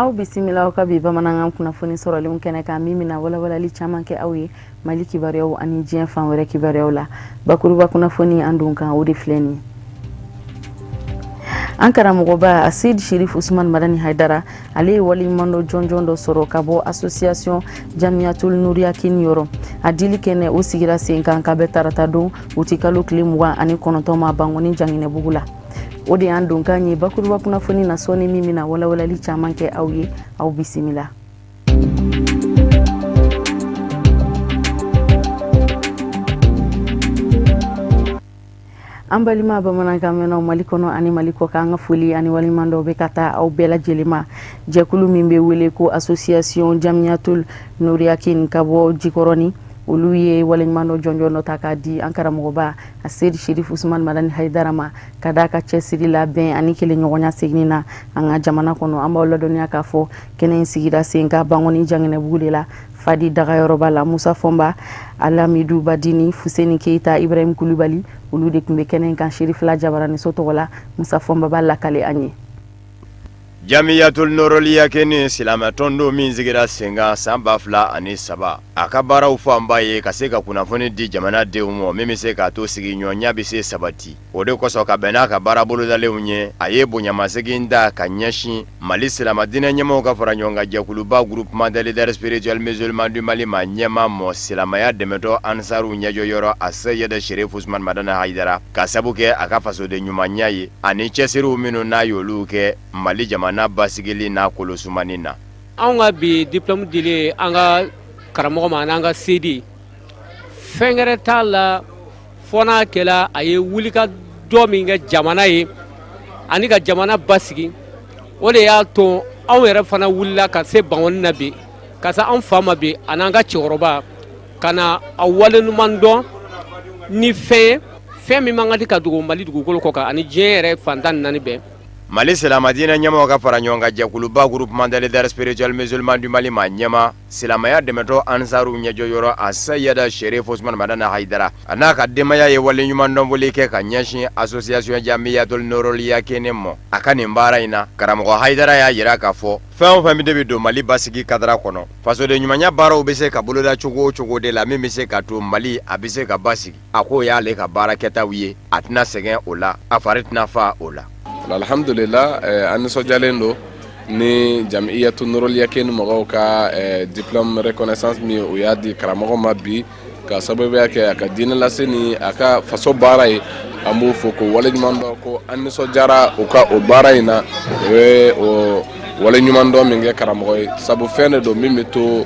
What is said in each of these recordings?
Aw bisimila aw ka bi bamanankan kunnafoni sɔrɔlenw kɛnɛ kan min bɛna walawalali caman kɛ aw ye Mali kibaruyaw ani diɲɛ fan wɛrɛ kibaruyaw la. Bakuruba kunnafoni an don kan o de filɛ nin ye. An karamɔgɔba Aseyid Sherif Usman Madani Haidara, ale ye waleɲumandɔn jɔnjɔn dɔ sɔrɔ ka bɔ association Jamiyatul Nuriyakin yɔrɔ. A dili kɛnɛ o sigira sen kan ka bɛn tarata don utikalo tile 29 ma Bankɔni Janginɛbugu la. O de y'an donkan ye bakuruba kunnafoni na sɔɔni min bɛna walawalali caman kɛ aw ye. Aw bisimila. An balima bamanankan mɛnnaw Mali kɔnɔ ani Mali kɔ kan, an ka foli ani waleɲuman dɔw bɛ ka taa aw bɛɛ lajɛlen ma. Jɛkulu min bɛ wele ko association Jamiyatul Nuriyakin ka bɔ Jikɔrɔni, olu ye waleɲuman dɔ jɔnjɔn dɔ ta k'a di an karamɔgɔba Aseyid Sherif Usman Madani Haidara ma ka d'a ka cɛsiri la bɛn ani kelenɲɔgɔnya seginni na an ka jamana kɔnɔ. An b'aw ladɔnniya k'a fɔ kɛnɛ in sigira sen kan Bankɔni Janginɛbugu de la, Fadi dagayɔrɔba la. Musa Fɔnba, Alamidu Badini, Fuseni Keyita, Ibrahim Kulubali, olu de tun bɛ kɛnɛ in kan Sherifila Jabaraniso tɔgɔ la. Musa Fɔnba b'a lakale an ye. Jamiyatul Nuruliyakini silamɛtɔn don min sigira sen kan san 2003, a ka baaraw fanba ye ka se ka kunnafoni di jamanadenw ma min bɛ se k'a to sigiɲɔgɔnya bɛ se sabati. O de kosɔn, ka bɛn n'a ka baara bolodalenw ye, a ye bonyamasegin da ka ɲɛsin Mali silamɛdinɛ ɲɛmɔgɔw ka fara ɲɔgɔn kan jɛkuluba Groupement des leaders spirituels musulmans du Mali ma ɲɛmaa mɔ silamɛya dɛmɛtɔ Ansaru ɲɛjɔyɔrɔ Aseyid Sherif Usman Madani Haidara, ka sabu kɛ a ka fasoden ɲumanya ye ani cɛsiriw minnu n'a y'olu kɛ Mali jamana basigili n'a kolosumani na. Anw ka bi diplôme dilen an ka karamɔgɔ ma an'an ka sedi, fɛn wɛrɛ t'a la fɔ n'a kɛla a ye wuli ka dɔ min kɛ jamana ye ani ka jamana basigi. O de y'a to anw yɛrɛ fana wulila ka se Bankɔni na bi, ka se an fa ma bi an'an ka cɛkɔrɔba, ka na a waleɲuman dɔn ni fɛn ye, fɛn min man ka di ka dogo Mali dugukolo kɔ kan ani diɲɛ yɛrɛ fan 14 bɛɛ. Mali silamɛdinɛ ɲɛmɔgɔw ka fara ɲɔgɔn kan jɛkuluba Groupement des leaders spirituels musulmans du Mali ma ɲɛma silamɛya dɛmɛtɔ Ansaru ɲɛjɔyɔrɔ Aseyid Sherif Usman Madani Haidara, a n'a ka denbaya ye waleɲuman dɔnfoli kɛ ka ɲɛsin association Jamiyatul Nuruliyakini ma a ka nin baara in na. Karamɔgɔ Haidara y'a jira k'a fɔ fɛn o fɛn de bɛ don Mali basigi kadara kɔnɔ, fasoden ɲumanya baaraw bɛ se ka boloda cogo o cogo de la min bɛ se ka to Mali a bɛ se ka basigi, a k'o y'ale ka baarakɛtaw ye, a tɛna sɛgɛn o la, a fari tɛna fa o la. Alhamdulillah, an nisɔndiyalen don ni Jamiyatu Nuruliyakini mɔgɔw ka diplôme reconnaissance min u y'a di karamɔgɔ ma bi, ka sababuya kɛ a ka diinɛ lase ni a ka faso baara ye. An b'u fo ko waleɲuman dɔn, ko an nisɔndiyara u ka o baara in na. O ye o waleɲuman dɔn min kɛ karamɔgɔ ye, sabu fɛn de don min bɛ to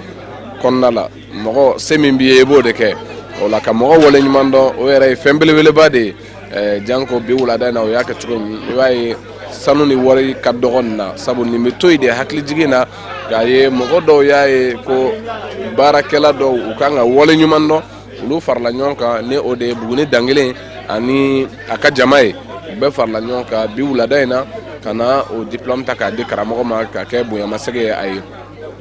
kɔnɔna la. Mɔgɔ se min b'i ye, i b'o de kɛ. O la, ka mɔgɔ waleɲuman dɔn, o yɛrɛ ye fɛn belebeleba de ye. Janko bi wulada in na, o y'a kɛ cogo min, i b'a ye sanu ni wari ka dɔgɔ nin na, sabu nin bɛ to yen de hakilijigin na k'a ye mɔgɔ dɔw y'a ye ko baarakɛla dɔw u kan ka waleɲuman dɔn. Olu farala ɲɔgɔn kan, ni o de ye Buguni Dankelen ani a ka jama ye, u bɛɛ farala ɲɔgɔn kan bi wulada in na ka na o diplôme ta k'a di karamɔgɔ ma ka kɛ bonyamasegin ye a ye.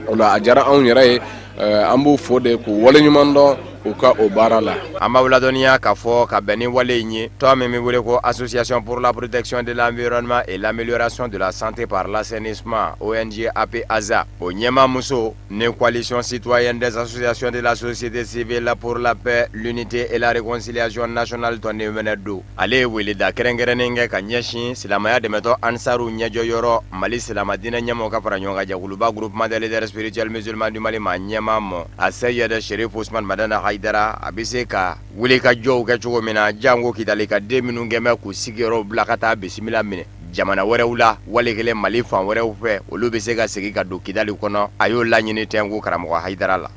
O la, a diyara anw yɛrɛ ye, an b'u fo de k'u waleɲuman dɔn u ka o baara la. An b'aw ladɔnniya k'a fɔ ka bɛn ni wale in ye, tɔn min bɛ wele ko Association pour la protection de l'environnement et l'amélioration de la santé par l'assainissement, ONG APASA, o ɲɛmaa muso ni Coalition citoyenne des associations de la société civile pour la paix, l'unité et la réconciliation nationale tɔnden fɛnɛ don, ale ye weleda kɛrɛnkɛrɛnnen kɛ ka ɲɛsin silamɛya dɛmɛtɔ Ansaru ɲɛjɔyɔrɔ Mali silamɛdinɛ ɲɛmɔgɔw ka fara ɲɔgɔn kan jɛkuluba Groupement des leaders spirituels musulmans du Mali ma ɲɛmaa mɔ Aseyid Sherif Usman Madani Haidara, a bɛ se ka wuli ka jɔw kɛ cogo min na, janko Kidali ka den minnu kɛn bɛ k'u sigiyɔrɔw bila ka taa bisimila minɛ jamana wɛrɛw la, wali kelen Mali fan wɛrɛw fɛ, olu bɛ se ka segin ka don Kidali kɔnɔ. A y'o laɲini tɛnku karamɔgɔ Haidara la.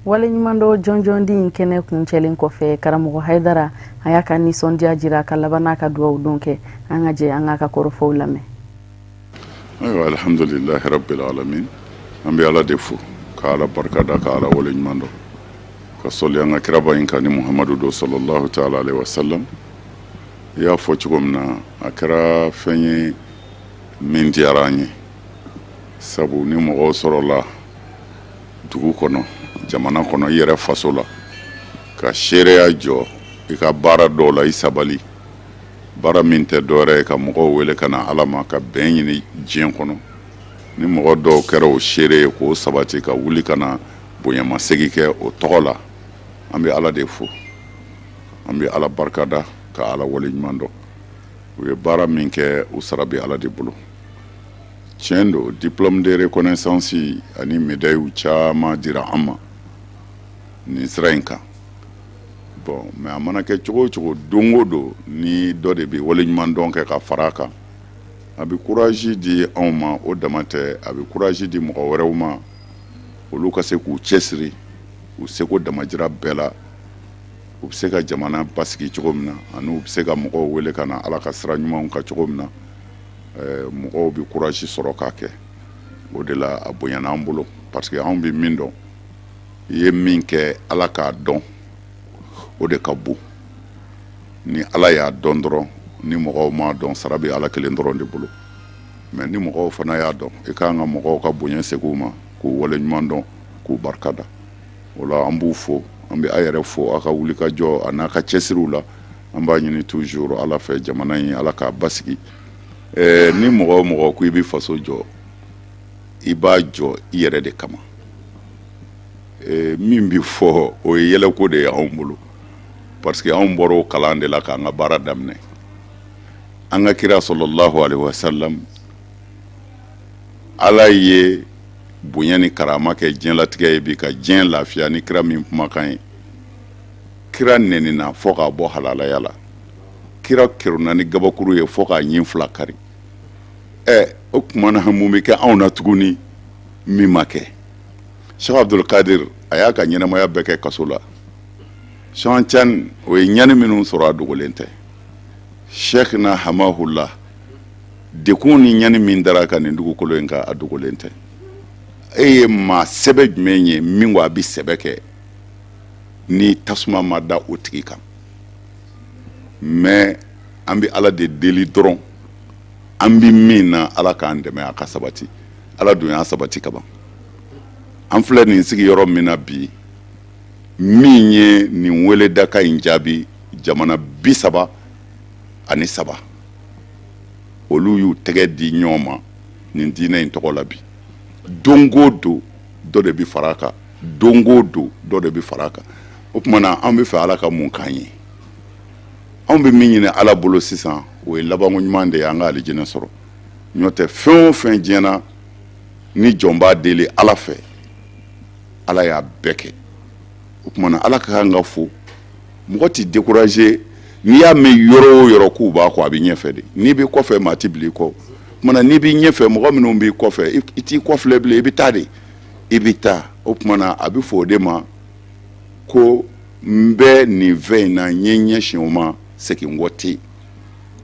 Waleɲumandɔn jɔnjɔn di in kɛnɛ kuncɛlen kɔfɛ, karamɔgɔ Haidara a y'a ka nisɔndiya jira ka laban n'a ka dugawu don kɛ. An ka jɛ an k'a ka kɔrɔfɔw lamɛn. Ayiwa, alhamdulilahi rabbil alamin, an bɛ Ala de fo ka Ala barikada ka Ala waleɲuman dɔn, ka sɔli an ka kiraba in kan ni Muhamadu don sallallahu ta'ala alaihi wa sallam. I y'a fɔ cogo min na, a kɛra fɛn ye min diyara an ye, sabu ni mɔgɔw sɔrɔla dugu kɔnɔ, jamana kɔnɔ, i yɛrɛ faso la, ka seereya jɔ i ka baara dɔw la, i sabali baara min tɛ dɔwɛrɛ ye ka mɔgɔw wele ka na Ala ma, ka bɛn ɲini diɲɛ kɔnɔ. Ni mɔgɔ dɔw kɛra o seere ye k'o sabati ka wuli ka na bonyamasegin kɛ o tɔgɔ la, an bɛ Ala de fo, an bɛ Ala barikada ka Ala waleɲuman dɔn. U ye baara min kɛ, u sara bɛ Ala de bolo. Tiɲɛ don, diplôme de reconnaissance ani médaille caman dira an ma nin sira in kan. Bon, mais a mana kɛ cogo o cogo, don o don ni dɔ de bɛ waleɲuman dɔn kɛ ka fara a kan, a bɛ courage di anw ma. O dama tɛ, a bɛ courage di mɔgɔ wɛrɛw ma, olu ka se k'u cɛsiri u seko damajira bɛɛ la, u bɛ se ka jamana basigi cogo min na, ani u bɛ se ka mɔgɔw wele ka na Ala ka sira ɲumanw kan cogo min na. Mɔgɔw bɛ courage sɔrɔ k'a kɛ. O de la a bonyana an bolo, parce que anw bɛ min dɔn, i ye min kɛ Ala k'a dɔn, o de ka bon. Ni Ala y'a dɔn dɔrɔn, ni mɔgɔw m'a dɔn, sara bɛ Ala kelen dɔrɔn de bolo. Mais ni mɔgɔw fana y'a dɔn, i ka kan ka mɔgɔw ka bonya segin u ma, k'u waleɲuman dɔn, k'u barika da. O la an b'u fo, an bɛ a yɛrɛ fo a ka wulikajɔ a n'a ka cɛsiriw la. An b'a ɲini toujours Ala fɛ, jamana in, Ala k'a basigi. Ni mɔgɔ o mɔgɔ ko i bɛ faso jɔ, i b'a jɔ i yɛrɛ de kama. Min bɛ fɔ, o ye yɛlɛko de ye anw bolo, parce que anw bɔra o kalan de la k'an ka baara daminɛ. An ka kira sallallahu alaihi wasallam, Ala ye bonya ni karama kɛ diɲɛlatigɛ ye bi, ka diɲɛ lafiya ni kira min kumakan ye. Kira nɛnina fɔ k'a bɔ halalaya la, kira kerunna ni gabakuru ye fɔ k'a ɲin fila kari. O tuma na mun bɛ kɛ anw na tuguni min ma kɛ? Cheikh Abdul Qadir, a y'a ka ɲɛnamaya bɛɛ kɛ kaso la. Cheikh Tidiane, o ye ɲani minnu sɔrɔ, a dogolen tɛ. Cheikh na hamahullah, dekun ni ɲani min dara ka nin dugukolo in kan, a dogolen tɛ. E ye maa sɛbɛ jumɛn ye min ko a bɛ sɛbɛ kɛ ni tasuma ma da o tigi kan? Mais an bɛ Ala de deli dɔrɔn, an bɛ min na, Ala k'an dɛmɛ a ka sabati. Ala dun y'a sabati kaban. An filɛ nin sigiyɔrɔ min na bi, min ye nin weledaka in jaabi, jamana 33, olu y'u tɛgɛ di ɲɔgɔn ma nin diinɛ in tɔgɔ la bi. Don o don dɔ de bɛ fara a kan, don o don dɔ de bɛ fara a kan. O tuma na an bɛ fɛ Ala ka mun k'an ye? Anw bɛ min ɲini Ala bolo sisan, o ye labanko ɲuman de ye, an ka alijinɛ sɔrɔ. N'o tɛ, fɛn o fɛn diɲɛ na ni jɔn b'a deli Ala fɛ, Ala y'a bɛɛ kɛ. O tuma na Ala ka kan ka fo. Mɔgɔ t'i décourager. N'i y'a mɛn yɔrɔ o yɔrɔ k'u b'a kɔ, a bɛ ɲɛfɛ de. N'i bɛ kɔfɛ, maa t'i bila i kɔ. O tuma na n'i bɛ ɲɛfɛ, mɔgɔ minnu b'i kɔfɛ, i t'i kɔfilɛ bilen, i bɛ taa de, i bɛ taa. O tuma na a bɛ fɔ o de ma ko n bɛ nin fɛn in na, n ye ɲɛsin o ma, segin kɔ tɛ yen.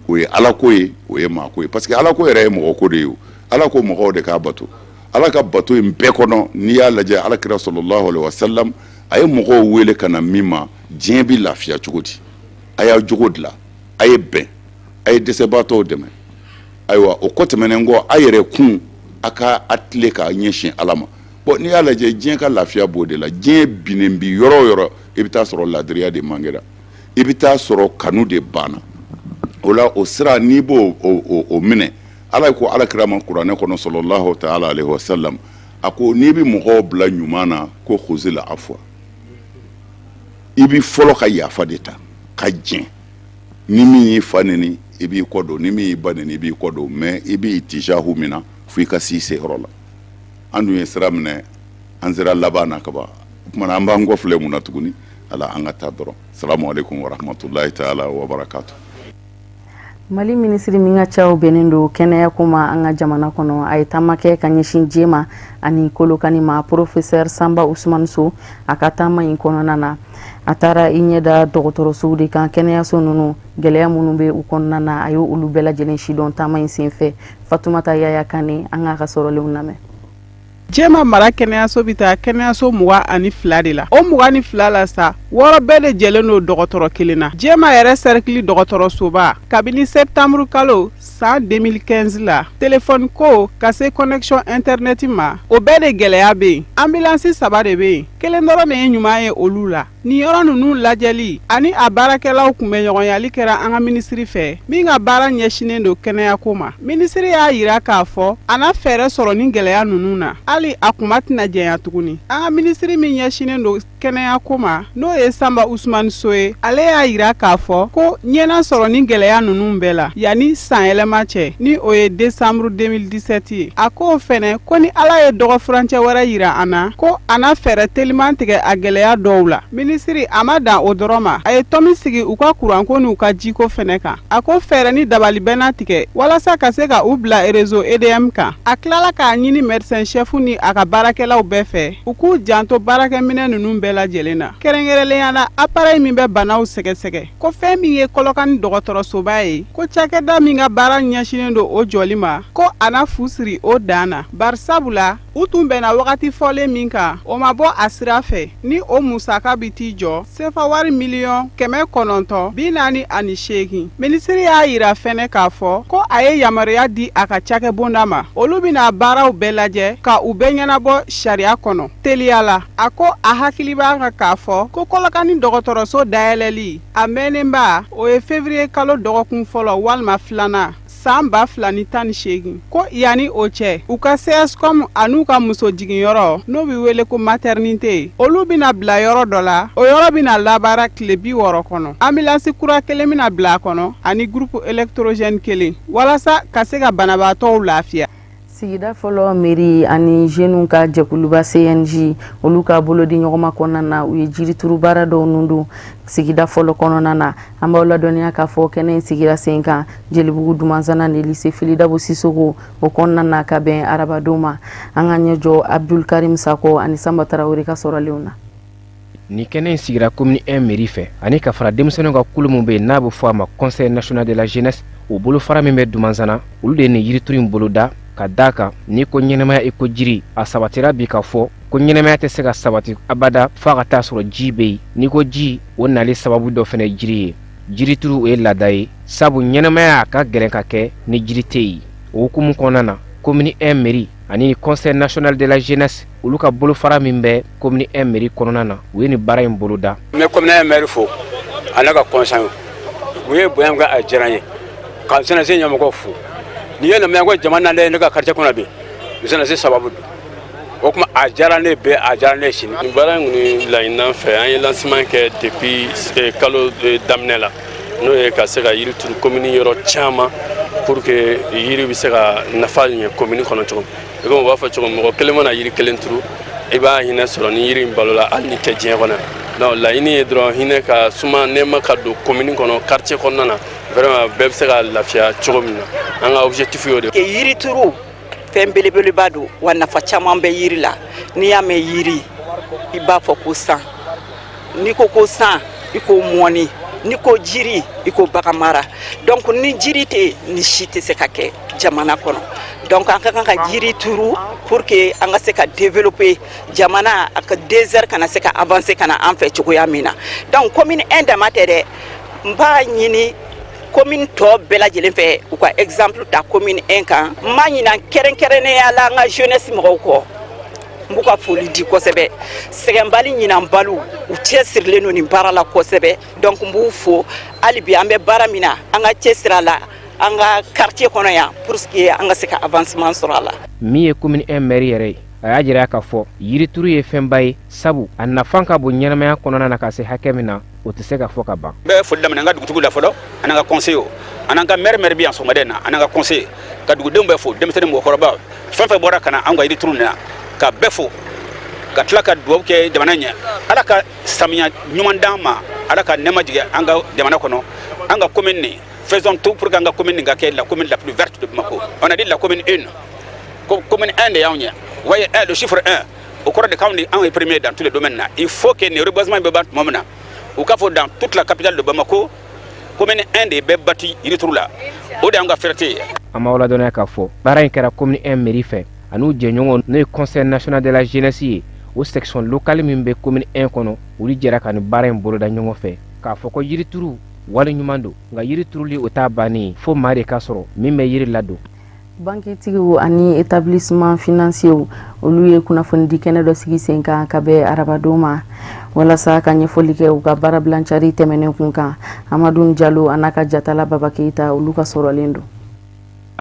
O ye Ala ko ye, o ye maa ko ye, parce que Ala ko yɛrɛ ye mɔgɔ ko de ye. O Ala ko mɔgɔw de k'a bato. Ala ka bato in bɛɛ kɔnɔ, n'i y'a lajɛ, Ala kira sallallahu alaihi wasallam, a ye mɔgɔw wele ka na min ma, diɲɛ bɛ lafiya cogo di? A y'a jogo dilan, a ye bɛn, a ye dɛsɛbaatɔw dɛmɛ. Ayiwa, o kɔ tɛmɛnen kɔ, a yɛrɛ kun a ka a tile k'a ɲɛsin Ala ma. Bon, n'i y'a lajɛ, diɲɛ ka lafiya b'o de la. Diɲɛ binnen bi yɔrɔ o yɔrɔ, i bɛ taa sɔrɔ ladiriya de mangera, i bɛ taa sɔrɔ kanu de banna. O la, o sira, n'i b'o o minɛ, Ala ko Ala kira ma kuranɛ kɔnɔ sallallahu ta'ala alaihi wa sallam, a ko n'i bɛ mɔgɔw bila ɲuman na, ko khuzil afwa, i bɛ fɔlɔ ka yafa de ta ka jɛn. Ni min y'i fa neni, i b'i kɔ don, ni min y'i ba neni, i b'i kɔ don, mais i b'i tijahu min na fo i ka s'i seyɔrɔ la. An dun ye sira minɛ, an sera laban na kaban. O tuma na an b'an kɔ filɛ mun na tuguni? Ala, an ka taa dɔrɔn. Salamu aleykum wa rahmatulahi taala wa barakatu. Mali minisiri min ka caw bɛnnen don kɛnɛya ko ma an ka jamana kɔnɔ, a ye taama kɛ ka ɲɛsin Jema ani Kolokani ma, professeur Samba Usumani So. A ka taama in kɔnɔna na, a taara i ɲɛda dɔgɔtɔrɔsow de kan, kɛnɛyaso ninnu, gɛlɛya minnu bɛ u kɔnɔna na, a ye olu bɛɛ lajɛlen sidɔn taama in senfɛ. Fatumata Yaya Kane, an k'a ka sɔrɔlenw lamɛn. Jɛma mara kɛnɛyaso bɛ taa kɛnɛyaso 22 de la. O 22 la sa, 6 bɛɛ de jɛlen don dɔgɔtɔrɔ kelen na. Jɛma yɛrɛ sɛrikili dɔgɔtɔrɔsoba, kabini septembre kalo san 2015 la, telefɔni ko ka se connexion internet ma, o bɛɛ de gɛlɛya bɛ yen. Ambulance 3 de bɛ yen, kelen dɔrɔn de ye ɲuman ye olu la. Nin yɔrɔ ninnu lajɛli ani a baarakɛlaw kunbɛnɲɔgɔnyali kɛra an ka minisiri fɛ, min ka baara ɲɛsinnen don kɛnɛyako ma. Minisiri y'a yira k'a fɔ a na fɛɛrɛ sɔrɔ ni gɛlɛya ninnu na, hali a kuma tɛna janya tuguni. An ka minisiri min ɲɛsinnen don kɛnɛyako ma, n'o ye Sanba Usumani So ye, ale y'a yira k'a fɔ ko ɲɛna sɔrɔ ni gɛlɛya ninnu bɛɛ la yanni sanyɛlɛma cɛ, ni o ye décembre 2017 ye. A k'o fɛnɛ ko ni Ala ye dɔgɔfurancɛ wɛrɛ yira an na, ko a na fɛɛrɛ teliman tigɛ a gɛlɛya dɔw la. Minisiri a ma dan o dɔrɔn ma, a ye tɔmi sigi u ka kuranko n'u ka jiko fɛnɛ kan. A ko fɛɛrɛ ni dabali bɛna tigɛ walasa ka se ka u bila réseau EDM kan. A tilala k'a ɲini médecin chef ni a ka baarakɛlaw bɛɛ fɛ, u k'u janto baarakɛminɛ ninnu bɛɛ lajɛlen na, kɛrɛnkɛrɛnnenya la appareil min bɛ banaw sɛgɛsɛgɛ. Ko fɛn min ye Kɔlɔkani dɔgɔtɔrɔsoba ye, ko cakɛda min ka baara ɲɛsinnen don o jɔli ma, ko a na fu siri o dan na, barisabula u tun bɛnna wagati fɔlen min kan, o ma bɔ a sira fɛ, ni o musaka bɛ t'i jɔ sefa wari 948 miliyɔn. Minisiri y'a yira fɛnɛ k'a fɔ ko a ye yamaruya di a ka cakɛbonda ma, olu bɛna baaraw bɛɛ lajɛ ka u bɛɛ ɲɛnabɔ sariya kɔnɔ teliya la. A ko a hakili b'a kan k'a fɔ ko Kɔlɔkani dɔgɔtɔrɔso dayɛlɛli a mɛnnenba, o ye février kalo dɔgɔkun fɔlɔ walima filanan san 2018. Ko yanni o cɛ, u ka CSCOM an'u ka muso jiginyɔrɔ, n'o bɛ wele ko maternité, olu bɛna bila yɔrɔ dɔ la, o yɔrɔ bɛna labaara tile 60 kɔnɔ. Ambulance kura kelen bɛna bila a kɔnɔ ani groupe électrogène kelen, walasa ka se ka banabaatɔw lafiya. Sigida fɔlɔ mairie ani jeunes ka jɛkuluba CNJ, olu ka bolodi ɲɔgɔnma kɔnɔna na, u ye jirituru baara dɔw nun don sigida fɔlɔ kɔnɔna na. An b'aw ladɔnniya k'a fɔ kɛnɛ in sigira sen kan Jelibugu Dumanzana ni lycée Filidabo Sisoko o kɔnɔna na, ka bɛn arabadon ma. An ka ɲɛjɔ Abdul Karim Sako ani Sanba Tarawele ka sɔrɔlenw na. Nin kɛnɛ in sigira commune 1 mairie fɛ ani ka fara denmisɛnninw ka kulu min bɛ yen n'a bɛ fɔ a ma Conseil national de la jeunesse, o bolofara min bɛ Dumanzana, olu de ye nin yirituru in boloda. Ka d'a kan, n'i ko ɲɛnɛmaya, i ko jiri. A sabatira bi ka fɔ ko ɲɛnɛmaya tɛ se ka sabati abada f'a ka taa sɔrɔ ji bɛ yen. N'i ko ji, o nali sababu dɔ fana ye jiri ye. Jirituru, o ye laada ye, sabu ɲɛnɛmaya a ka gɛlɛn ka kɛ ni jiri tɛ yen. O hukumu kɔnɔna na, commune 1 mairie ani Conseil national de la jeunesse, olu ka bolofara min bɛ commune 1 mairie kɔnɔna na, u ye nin baara in boloda. N bɛ commune 1 maire fo a n'a ka conseil, u ye bonya min kɛ, a diyara n ye. Ka jeunesse ɲɛmɔgɔ fo. N'i ye na ko jama nalen ne ka quartier kɔnɔ bi, jeunesse sababu don. O tuma a diyara ne bɛɛ, a diyara ne sini. Nin baara in kɔni laɲini fɛ, an ye lancement kɛ depuis kalo daminɛ la, n'o ye ka se ka yiri turu commune yɔrɔ caman pour que yiri bɛ se ka nafa ɲɛ commune kɔnɔ cogo min. I komi u b'a fɔ cogo min, mɔgɔ kelen mana yiri kelen turu, i b'a hinɛ sɔrɔ ni yiri in balola, hali ni tɛ diɲɛ kɔnɔ. Donc laɲini ye dɔrɔn hinɛ ka suma, nɛɛma ka don commune kɔnɔ, quartier kɔnɔna na, vraiment bɛɛ bɛ se ka lafiya cogo min na. An ka objectif y'o de ye. Yiri turu fɛn belebeleba don wa, nafa caman bɛ yiri la. N'i y'a mɛn yiri, i b'a fɔ ko san. N'i ko ko san, i ko mɔni. N'i ko jiri, i ko bagan mara. Donc ni jiri tɛ yen, ni si tɛ se ka kɛ jamana kɔnɔ. Donc an ka kan ka jiri turu pour que an ka se ka développer jamana, a ka désert kana se ka avancer ka na an fɛ cogoya min na. Donc commune 1 dama tɛ dɛ, n b'a ɲini commune tɔ bɛɛ lajɛlen fɛ, u ka exemple ta commune 1 kan. N m'a ɲina kɛrɛnkɛrɛnnenya la an ka jeunesse mɔgɔw kɔ, n b'u ka foli di kosɛbɛ. Sɛgɛnbali ɲinanbaliw, u cɛ sirilen don nin baara la kosɛbɛ. Donc n b'u fo. Hali bi an bɛ baara min na, an ka cɛsiri a la an ka quartier kɔnɔ yan pour que an ka se ka avancement sɔrɔ a la. Min ye commune 1 maire yɛrɛ ye, a y'a jira k'a fɔ yirituru ye fɛnba ye, sabu a nafan ka bon ɲɛnamaya kɔnɔna na ka se hakɛ min na, o tɛ se ka fɔ ka ban. N bɛ foli daminɛ n ka dugutigi la fɔlɔ, ani ka conseil, ani ka maire. Maire bɛ yan sɔgɔmada in na, ani ka conseil, ka dugudenw bɛɛ fo, denmisɛnnin, mɔgɔkɔrɔba, fɛn fɛn bɔra ka na an ka yirituru nin na, ka bɛɛ fo, ka tila ka dugawu kɛ jamana ɲɛ. Ala ka samiya ɲuman d'an ma, Ala ka nɛɛma jigin an ka jamana kɔnɔ. An ka commune nin, faisons tout pour qu'an ka commune nin ka kɛ la commune la plus verte de Bamako. On a dit la commune 1, commune 1 de y'anw ɲɛ. Vous voyez, 1, le chiffre 1, o kɔrɔ de k'anw de anw ye premier dans tous les domaines na. Il faut que nin reboisement bɛ ban tuma min na, u k'a fɔ dans toute la capitale de Bamako, commune 1 de bɛ bati yirituru la. O de y'an ka fierté ye. An b'aw ladɔnniya k'a fɔ baara in kɛra commune 1 mairie fɛ. An'u jɛɲɔgɔn, n'o ye Conseil national de la jeunesse ye, o section locale min bɛ commune 1 kɔnɔ, olu jɛra ka nin baara in boloda ɲɔgɔn fɛ, k'a fɔ ko yirituru wale ɲuman don, nka yiri turuli o t'a bannen ye, fo maa de ka sɔrɔ min bɛ yiri ladon. Bankitigiw ani établissement financier, olu ye kunnafonidi kɛnɛ dɔ sigi sen kan ka bɛn arabadon ma, walasa ka ɲɛfɔli kɛ u ka baarabilancari tɛmɛnen kun kan. Amadu Jalo a n'a ka jatala Baba Keyita, olu ka sɔrɔlen don.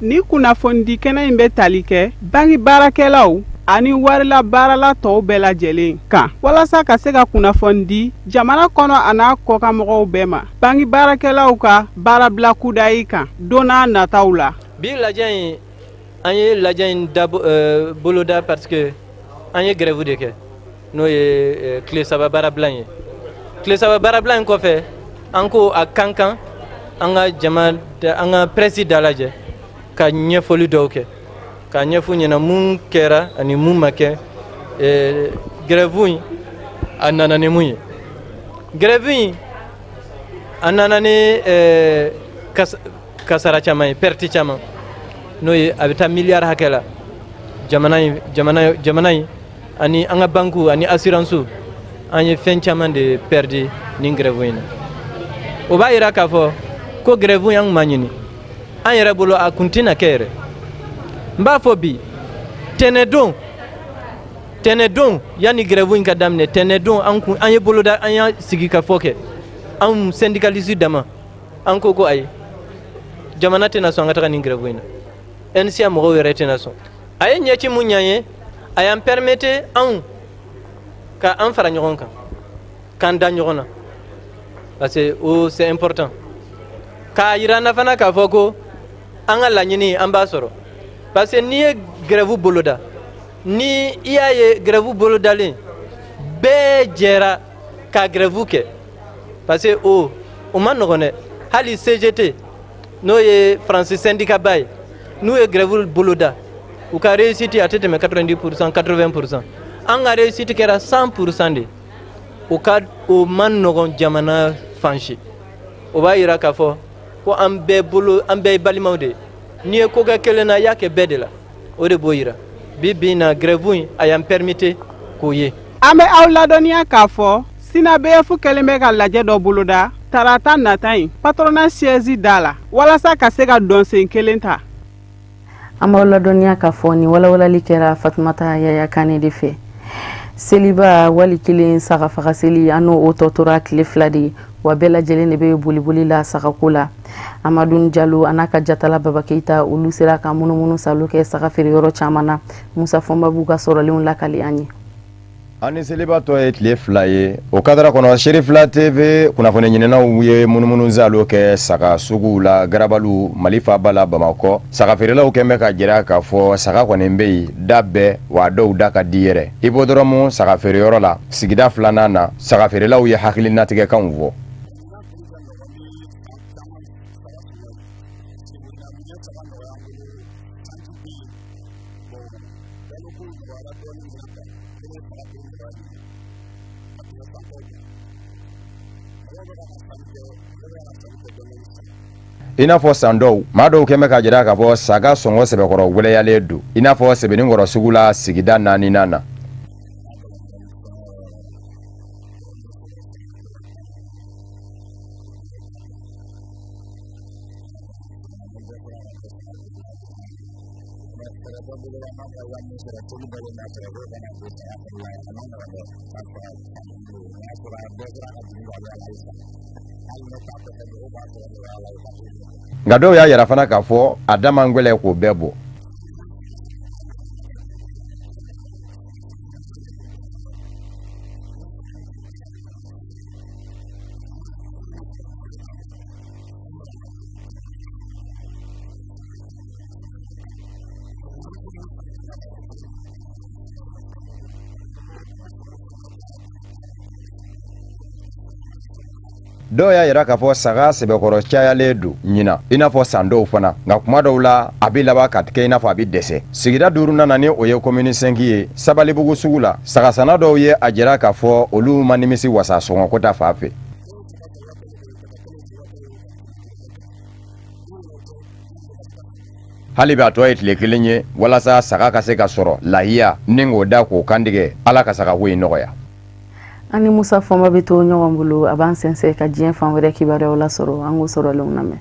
Ni kunnafonidi kɛnɛ in bɛ tali kɛ banki baarakɛlaw ani warila baarala tɔw bɛɛ lajɛlen kan, walasa ka se ka kunnafoni di jamana kɔnɔ a n'a kɔkanmɔgɔw bɛɛ ma banki baarakɛlaw ka baarabila kudayi kan don n'a nataw la. Bi lajɛ in, an ye lajɛ in da boloda parce que an ye grève de kɛ, n'o ye tile 3 baarabila ye. Tile 3 baarabila in kɔfɛ, an ko a kan kan an ka jama, an ka presse dalajɛ ka ɲɛfɔli dɔw kɛ, k'a ɲɛfɔ ɲɛna mun kɛra ani mun ma kɛ, grève in a nana ni mun ye. Grève in a nana ni kasara caman ye, perte caman, n'o ye a bɛ taa miliyari hakɛ la jamana in, jamana in ani an ka banques ani assurance. An ye fɛn caman de perdu nin grève in na. O b'a yira k'a fɔ ko grève in, an kun ma ɲini an yɛrɛ bolo, a kun tɛna kɛ yɛrɛ. N b'a fɔ bi, tɛnɛdon, tɛnɛdon, yanni grève in ka daminɛ, tɛnɛdon, an kun an ye boloda, an y'a sigi ka fɔ kɛ, anw syndicaliste dama, an ko ko ayi, jamana tɛna sɔn an ka taga nin grève in na, NSIA mɔgɔw yɛrɛ tɛna sɔn. A ye ɲɛci mun ɲ'an ye, a y'an permettre anw ka an fara ɲɔgɔn kan, k'an da ɲɔgɔn na, parce que o c'est important. K'a yira an na fana k'a fɔ ko an ka laɲini, an b'a sɔrɔ, parce que n'i ye grève boloda, ni i y'a ye grève bolodalen, bɛɛ jɛra ka grève kɛ, parce que o ma nɔgɔn dɛ. Hali CGT, n'o ye Faransi syndicat ba ye, n'u ye grève boloda, u ka réussite a tɛ tɛmɛ 90%, 80%. An ka réussite kɛra 100% de. O ka o ma nɔgɔn jamana fan si. O b'a yira k'a fɔ ko an bɛɛ bolo, an bɛɛ ye balimaw de ye. N'i ye ko kɛ kelen na, i y'a kɛ bɛɛ de la, o de b'o yira. Bi bi in na, grève in a y'an permettre k'o ye. An bɛ aw ladɔnniya k'a fɔ SYNABEF kɛlen bɛ ka lajɛ dɔ boloda tarata nata in patronat siège da la, walasa ka se ka dɔnsen kelen ta. An b'aw ladɔnniya k'a fɔ nin walawalali kɛra Fatumata Yaya Kane de fɛ. Seliba wali kelen sagafaga seli, an n'o o tɔ tora tile 2 de ye, wa bɛɛ lajɛlen de bɛ boliboli la sagako la. Amadu Jalo a n'a ka jatala Baba Keyita, olu sera ka munumunu salo kɛ saga feere yɔrɔ caman na. Musa Fɔnba b'u ka sɔrɔlenw lakali an ye. An ni seliba tɔ ye tile 2 ye, o kadara kɔnɔ, Serifila TV kunnafoni ɲininaw ye munumunu zalo kɛ saga suguw la Garabalu, Mali faaba la Bamakɔ. Saga feerelaw kɛn bɛ ka jira k'a fɔ saga kɔni bɛ yen da bɛɛ, wa dɔw da ka di yɛrɛ. Hippodrome saga feereyɔrɔ la, sigida filanan na, saga feerelaw ye hakilinatigɛkanw fɔ. I n'a fɔ san dɔw, maa dɔw kɛn bɛ ka jira k'a fɔ saga sɔngɔ sɛbɛkɔrɔ gwɛlɛyalen don, i n'a fɔ Sɛbɛnninkɔrɔ sugu la, sigida naaninan na. Nka dɔw y'a yira fana k'a fɔ a da man gwɛlɛ k'o bɛɛ bɔ. Dɔw y'a yira k'a fɔ saga sɛbɛkɔrɔ cayalen don ɲina, i n'a fɔ san dɔw fana, nka kuma dɔw la a bɛ laban ka kɛ i n'a fɔ a bɛ dɛsɛ. Sigida duurunan na, ni o ye commune 5 ye, Sabalibugu sugu la, sagasanna dɔw ye a jira k'a fɔ olu ma nimisi wasa sɔngɔko ta fan fɛ. Hali bi a tɔ ye tile 1 ye walasa saga ka se ka sɔrɔ lahiya ni k'o da k'o kantigɛ. Ala ka sagako in nɔgɔya. An ni Musa Fɔnba bɛ to ɲɔgɔn bolo, a b'an sɛnsɛn ka diɲɛ fan wɛrɛ kibaruyaw lasɔrɔ. An k'o sɔrɔlenw lamɛn.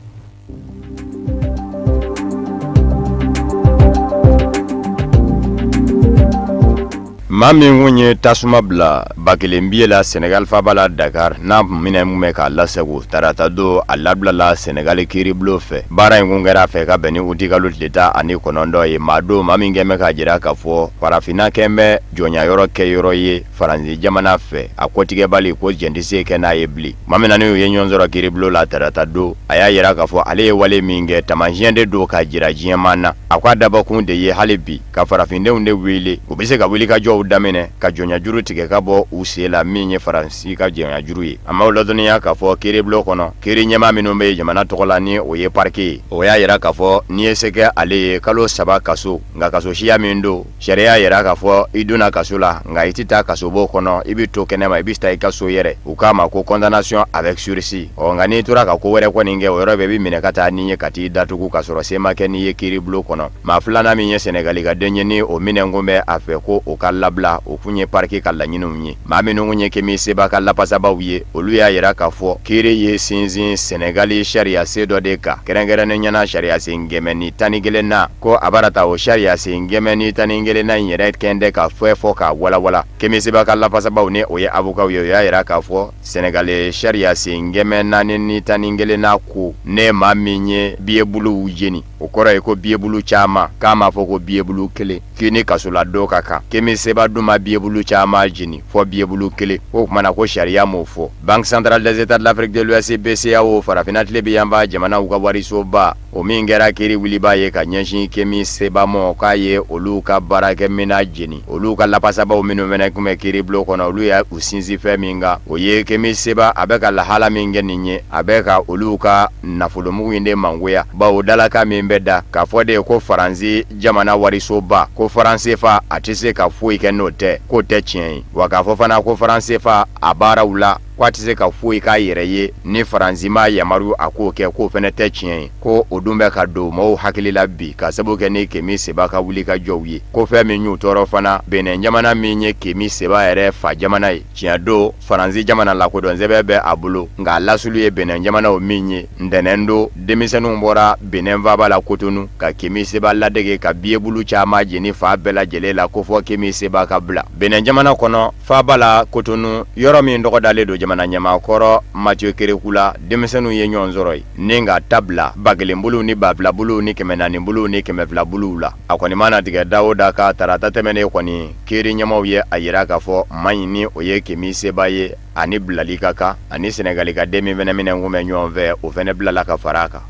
Maa min kun ye tasuma bila 1000 biye la Senegal faaba la Dakar, n'a minɛ mun bɛ k'a lasago tarata don, a labilala Senegal kiiribulon fɛ. Baara in kun kɛra a fɛ ka bɛn ni utikalo tile 19 ye. Maa don maa min kɛn bɛ k'a jira k'a fɔ farafinna kɛn bɛ jɔnyayɔrɔ kɛyɔrɔ ye Faransi jamana fɛ, a kɔtigɛbali ko jɛn tɛ se kɛ n'a ye bilen. Maa min na n'u ye ɲɔgɔn sɔrɔ kiiribulon la tarata don, a y'a jira k'a fɔ ale ye wale min kɛ, taamasiyɛn de don k'a jira diɲɛmaa na. A ko a dabɔkun de ye hali bi ka farafindenw de wele, u bɛ se ka wulikajɔw daminɛ ka jɔnyajuru tigɛ ka bɔ u sen la, min ye Faransi ka jɔnyajuru ye. A m'aw ladɔnniya k'a fɔ kiiribulon kɔnɔ, kiiri ɲɛmaa minnu bɛ jamana tɔgɔ la ni o ye parquet ye, o y'a jira k'a fɔ n'i ye se kɛ ale ye kalo 3 kaso, nka kaso siya min don, sariya y'a jira k'a fɔ i donna kaso la, nka i tɛ taa kasobon kɔnɔ, i bɛ to kɛnɛma, i bɛ taa i ka so yɛrɛ. U k'a ma ko condamnation avec sursis. Ɔ nka n'i tora ka ko wɛrɛ kɔni kɛ, o yɔrɔ bɛɛ i bɛ minɛ ka taa n'i ye ka t'i datugu k'a sɔrɔ se ma kɛ n'i ye kiiribulon kɔnɔ. Maa filanan min ye Senegali ka den ye, ni o minɛnkun bɛ a fɛ ko o ka labila, o kun ye parquet ka laɲiniw ye. Maa minnu kun ye Kemi Seba ka lapasabaw ye, olu y'a jira k'a fɔ kiiri ye sinsin Senegali sariyasen dɔ de kan, kɛrɛnkɛrɛnnenya la sariyasen 111na, ko a bara ta o sariyasen 111na in yɛrɛ kɛn tɛ ka fɛn fɔ k'a walawala. Kemi Seba ka lapasabaw ni o ye avocat ye, o y'a jira k'a fɔ Senegali sariyasen 411na ko ne maa min ye biyebuluw jeni, o kɔrɔ ye ko biyebulu caman, k'a m'a fɔ ko biyebulu kelen, k'i ni kasoladon ka kan. Kemi Seba dun ma biyebulu caman jeni fɔ biyebulu kelen, o tuma na ko sariya m'o fɔ. Banque centrale des États de l'Afrique de l'Ouest BCEAO, farafinna tilebin yanfan jamanaw ka warisoba, o min kɛra kiiri wuliba ye ka ɲɛsin Kemi Seba ma, k'a ye olu ka baarakɛminɛn jeni. Olu ka lapasabaw minnu fana tun bɛ kiiribulon kɔnɔ, olu y'a u sinsin fɛn min kan, o ye Kemi Seba a bɛ ka lahala min kɛ nin ye, a bɛ ka olu ka nafolomugu in de mangoya, bawo dalakan min bɛ da k'a fɔ de ko Faransi jamana warisoba ko franc CFA a tɛ se ka foyi kɛ n'o tɛ, k'o tɛ tiɲɛ ye. Wa k'a fɔ fana ko franc CFA a baaraw la k'a tɛ se ka foyi k'a yɛrɛ ye ni Faransi ma yamaru a k'o kɛ, k'o fana tɛ tiɲɛ ye. Ko o dun bɛ ka don mɔgɔw hakili la bi ka sababu kɛ ni Kemi Seba ka wulikajɔw ye. Ko fɛn min y'u tɔɔrɔ fana, Benin jamana min ye Kemi Seba yɛrɛ fa jamana ye, tiɲɛ don Faransi jamana lakodɔnsɛbɛn bɛ a bolo, nka a lasulu ye Benin jamana o min ye. Ntɛnɛn don denmisɛnninw bɔra Benin faaba la Kotonu ka Kemi Seba ladege ka biyebulu caman jeni fa bɛɛ lajɛlen la ko fɔ Kemi Seba ka bila. Benin jamana kɔnɔ faaba la Kotonu, yɔrɔ min tɔgɔ dalen don jamana ɲɛmaakɔrɔ Mathieu Kérékou la, denmisɛnninw ye ɲɔgɔn sɔrɔ yen ni ka tabila 1000 bolow ni 2000 bolow ni 400 bolow ni 200 bolow la. A kɔni mana tigɛ da o da ka tarata tɛmɛnen kɔni, kiiri ɲɛmaaw ye a jira k'a fɔ maa in ni o ye Kemi Seba ye, ani bilali ka kan, ani Senegali ka den min fana minɛ kun bɛ ɲɔgɔn fɛ, o fana bilala ka fara a kan.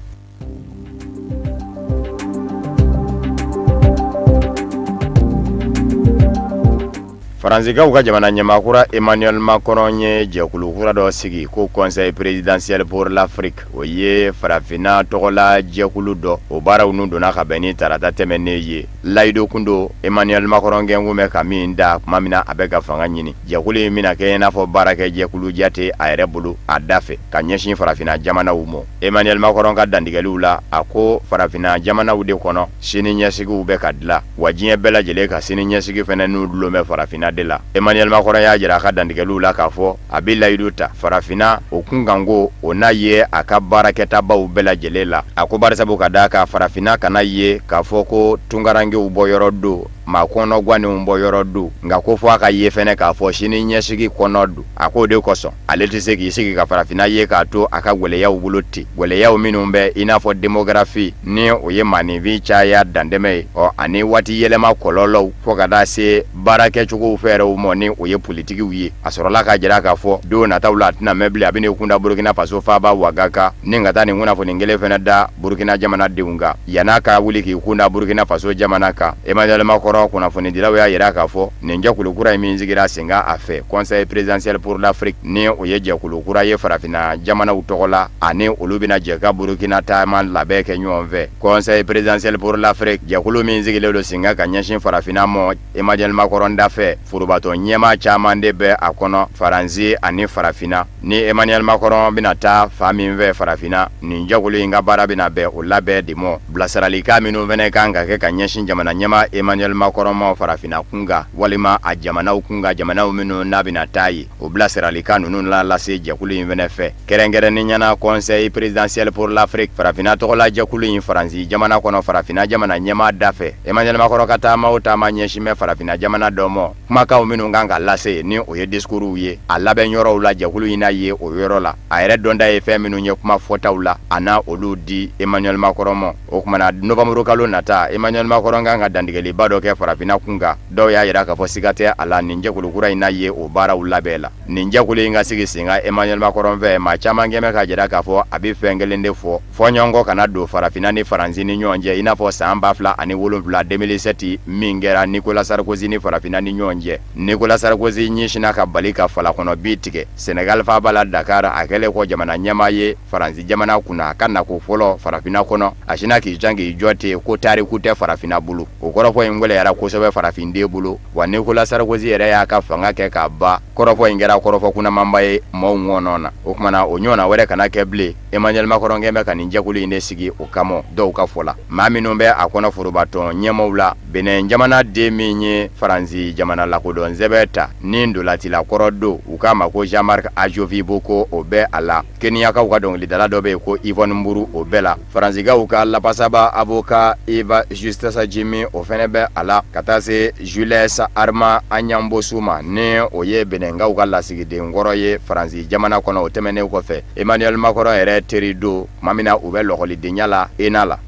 Faransikaw ka jamana ɲɛmaa kura Emmanuel Macron ye jɛkulu kura dɔ sigi ko Conseil présidentiel pour l'Afrique, o ye farafinna tɔgɔla jɛkulu dɔ. O baaraw n'u donna ka bɛn ni tarata tɛmɛnen ye. Layidu kun don Emmanuel Macron gɛnkun bɛ ka min da tuma min na a bɛ ka fanga ɲini. Jɛkulu in bɛna kɛ i n'a fɔ baarakɛ jɛkulu jate a yɛrɛ bolo a da fɛ ka ɲɛsin farafinna jamanaw ma. Emmanuel Macron ka dantigɛliw la, a ko farafinna jamanaw de kɔnɔ sini ɲɛsigiw bɛ ka dilan, wa diɲɛ bɛɛ lajɛlen ka sini ɲɛsigi fɛnɛ n'u dulon bɛ farafinna de la. Emmanuel Macron y'a jira a ka dantigɛliw la k'a fɔ a bɛ layidu ta farafinna o kunkanko o n'a ye a ka baarakɛtabaw bɛɛ lajɛlen la. A ko barisabu ka d'a kan farafinna kana ye k'a fɔ ko tunkarankew bɔyɔrɔ don, maa kɔnɔgwannenw bɔyɔrɔ don, nka ko fɔ a ka ye fɛnɛ k'a fɔ sini ɲɛsigi kɔnɔ don. A k'o de kosɔn ale tɛ se k'i sigi ka farafinna ye k'a to a ka gwɛlɛyaw bolo ten, gwɛlɛyaw minnu bɛ i n'a fɔ démographie ni o ye maaninfin caya dantɛmɛ ye, ɔ ani waati yɛlɛma kɔlɔlɔw fo ka taa se baarakɛcogow fɛɛrɛw ma ni o ye politikiw ye. A sɔrɔla k'a jira k'a fɔ don nataw la a tɛna mɛn bilen, a bɛna i kunda Burukina Faso faaba Waga kan ni ka taa nin kunnafoni kelen fɛnɛ da Burukina jamanadenw kan. Yann'a ka wuli k'i kunda Burukina Faso jamana kan, Emmanuel Macron kɔrɔ kunnafonidilaw y'a jira k'a fɔ nin jɛkulu kura in min sigira sen kan a fɛ, Conseil présidentiel pour l'Afrique, ni o ye jɛkulu kura ye farafinna jamanaw tɔgɔ la, ani olu bɛna jɛ ka Burukina taama labɛn kɛ ɲɔgɔn fɛ. Conseil présidentiel pour l'Afrique, jɛkulu min sigilen don sen kan ka ɲɛsin farafinna ma Emmanuel Macron da fɛ, forobatɔn ɲɛmaa caman de bɛ a kɔnɔ, Faransi ani farafinna. Ni Emmanuel Macron bɛna taa fan min fɛ farafinna, nin jɛkulu in ka baara bɛna bɛn o labɛn de ma. Bilasiralikan minnu fana kan ka kɛ ka ɲɛsin jamana ɲɛmaa Emmanuel Macron ma farafinna kun kan walima a jamanaw kun kan, jamanaw minnu n'a bɛna taa yen, o bilasiralikan ninnu la lase jɛkulu in fana fɛ. Kɛrɛnkɛrɛnnenya la Conseil présidentiel pour l'Afrique, farafinna tɔgɔla jɛkulu in Faransi jamana kɔnɔ farafinna jamana ɲɛmaa da fɛ, Emmanuel Macron ka taama o taama ɲɛsin bɛ farafinna jamana dɔ ma, kumakanw minnu kan ka lase ni o ye discours ye a labɛn yɔrɔw la, jɛkulu in n'a ye o yɔrɔ la, a yɛrɛ dɔnda ye fɛn minnu ye kuma fɔtaw la, a n'a olu di Emmanuel Macron ma. O tuma na novembre kalo nata, Emmanuel Macron kan ka dantigɛliba dɔ kɛ farafinna kun kan. Dɔw y'a jira k'a fɔ siga tɛ a la nin jɛkulu kura in n'a ye o baaraw labɛn la. Nin jɛkulu in ka sigi sen kan Emmanuel Macron fɛ, maa caman kɛn bɛ k'a jira k'a fɔ a bɛ fɛn kelen de fɔ, fɔɲɔgɔnkɔ kana don farafinna ni Faransi ni ɲɔgɔn cɛ, i n'a fɔ san 2007 2007 min kɛra Nicolas Sarkozy ni farafinna ni ɲɔgɔn cɛ. Nicolas Sarkozy ɲɛsinna ka bali ka falakɔnɔ bi tigɛ Senegal faaba la Dakar, a kɛlen kɔ jamana ɲɛmaa ye Faransi jamana kunna, a ka nako fɔlɔ farafinna kɔnɔ, a sinna k'i jan k'i jɔ ten ko tariku tɛ farafinna bolo. O kɔrɔfɔ in gɛlɛyara kosɛbɛ farafinden bolo, wa Nicolas Sarkozy yɛrɛ y'a ka fanga kɛ k'a ban. Kɔrɔfɔ in kɛra kɔrɔfɔ kunnamanba ye maaw ŋɔnɔ na. O tuma na o ɲɔgɔnna wɛrɛ kana kɛ bilen. Emmanuel Macron kɛn bɛ ka nin jɛkulu in de sigi o kama. Dɔw ka fɔ la, maa minnu bɛ a kɔnɔ forobatɔn ɲɛmaaw la, Benin jamana den min ye Faransi jamana lakodɔn sɛbɛn ta ni ntolatila kɔrɔ don, u k'a ma ko Jean-Marc Adjovi Boko, o bɛ a la. Keniyakaw ka dɔnkilidala dɔ bɛ yen ko Yvonne Mburu, o bɛɛ la. Faransikaw ka lapasaba avocat Eva Justas Jimi, o fɛnɛ bɛ a la, ka taa se Jules Armand Aniambossou ma, ni o ye Beninkaw ka lasigiden kɔrɔ ye Faransi jamana kɔnɔ. O tɛmɛnen kɔfɛ, Emmanuel Macron yɛrɛ teri don tuma min na u bɛ lɔkɔlidenya la ENA la.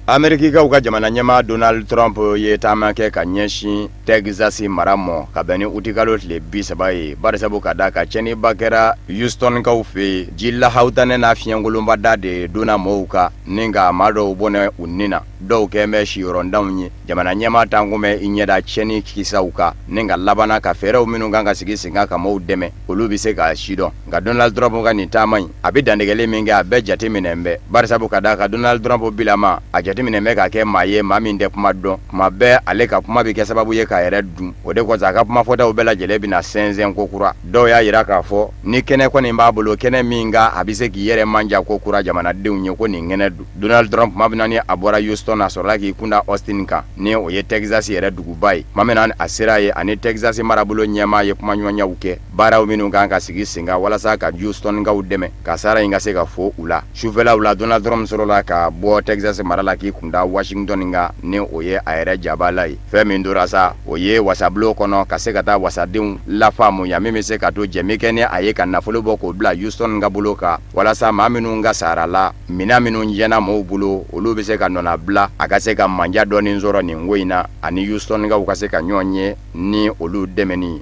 Amerikikaw ka jamana ɲɛmaa Donald Trump ye taama kɛ ka ɲɛsin Texas mara ma ka bɛn ni utikalo tile 30 ye, barisabu ka da ka tiɲɛniba kɛra Houstonkaw fɛ yen. Ji lahawutanɛ n'a fiɲɛkolonba de donna mɔgɔw kan ni ka maa dɔw bɔnɛ u ni na, dɔw kɛn bɛ siyɔrɔndanw ye. Jamana ɲɛmaa tankun bɛ i ɲɛda tiɲɛni kisaw kan ni ka labanna ka fɛɛrɛw minnu kan ka sigi sen kan ka mɔgɔw dɛmɛ, olu bɛ se k'a sidɔn. Nka Donald Trump ka nin taama in, a bɛ dantigɛli min kɛ, a bɛɛ jateminɛ bɛ, barisabu ka da ka Donald Trump bilama a jateminɛ bɛ ka kɛ maa ye, maa min tɛ kuma dɔn. Kuma bɛɛ ale ka kuma bɛ kɛ sababu ye k'a yɛrɛ dun. O de kosɔn a ka kuma fɔtaw bɛɛ lajɛlen bɛna sɛnsɛn ko kura. Dɔw y'a jira k'a fɔ ni kɛnɛ kɔni b'a bolo, kɛnɛ min kan a bɛ se k'i yɛrɛ manja ko kura jamanadenw ye, ko nin kɛnɛ don. Donald Trump tuma min na ni a bɔra Houston, a sɔrɔla k'i kunda Austin kan, ni o ye Texas yɛrɛ duguba ye. Tuma min na a sera yen, ani Texas marabolo ɲɛmaa ye kumaɲɔgɔnyaw kɛ, baaraw minnu kan ka sigi sen kan walasa ka Houstonkaw dɛmɛ kasara in ka se ka fo u la. Sufɛlaw la, Donald Trump sɔrɔla ka bɔ Texas mara la k'i kunda Washington kan, ni o ye a yɛrɛ jabala ye. Fɛn min tora sa, o ye wasabulon kɔnɔ ka se ka taa wasadenw lafaamuya min bɛ se ka to jɛmi kɛ ni a ye ka nafolo bɔ k'o bila Houston ka bolo kan, walasa maa minnu ka sara la, minɛn minnu jɛna mɔgɔw bolo, olu bɛ se ka nɔnabila, a ka se ka manja dɔɔni sɔrɔ nin ko in na, ani Houstonkaw ka se ka ɲɔgɔn ye ni olu dɛmɛni ye.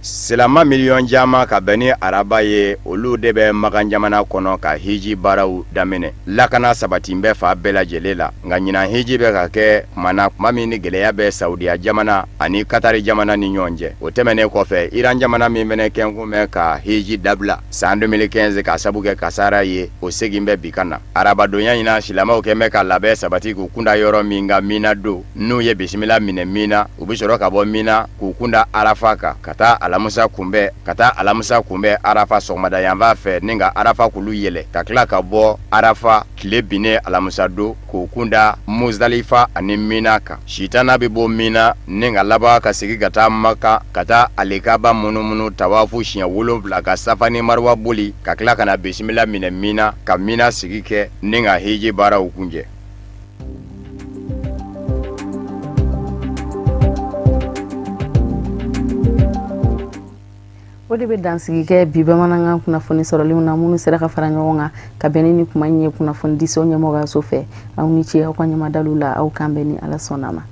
Silama miliyɔn caman ka bɛn ni araba ye, olu de bɛ Makan jamana kɔnɔ ka hiji baaraw daminɛ. Lakana sabati bɛ fa bɛɛ lajɛlen la, nka ɲinan hiji bɛ ka kɛ tuma na, tuma min ni gɛlɛya bɛ Saudiya jamana ani Katari jamana ni ɲɔgɔn cɛ. O tɛmɛnen kɔfɛ, Iran jamana min fɛnɛ kɛnkun bɛ ka hiji dabila san 2015 ka sabu kɛ kasara ye, o segin bɛ bi ka na. Arabadonya in na, silamaw kɛn bɛ ka labɛn sabati k'u kunda yɔrɔ min kan Mina don, n'u ye bisimila minɛ Mina, u bɛ sɔrɔ ka bɔ Mina k'u kunda Arafa kan, ka taa alamusa kunbɛn, ka taa alamusa kunbɛn Arafa sɔgɔmada yanfan fɛ, ni ka Arafa kulu yɛlɛ, ka tila ka bɔ Arafa tile binnen alamusa don k'u kunda Muzdalifa ani Mina kan. Sitana bɛ bɔ Mina ni ka laban ka segin ka taa Maka, ka taa alikaba munumunu tawafu siɲɛ 7, ka Safa ni Marwa boli, ka tila ka na bisimila minɛ Mina, ka Mina sigi kɛ ni ka hiji baaraw kuncɛ. O de bɛ dansigi kɛ bi bamanankan kunnafoni sɔrɔlenw na, minnu sera ka fara ɲɔgɔn kan ka bɛn ni kuma in ye kunnafonidiso ɲɛmɔgɔyaso fɛ. Aw ni ce aw ka ɲɛmadalu la, aw kan bɛn ni Ala sɔnna ma.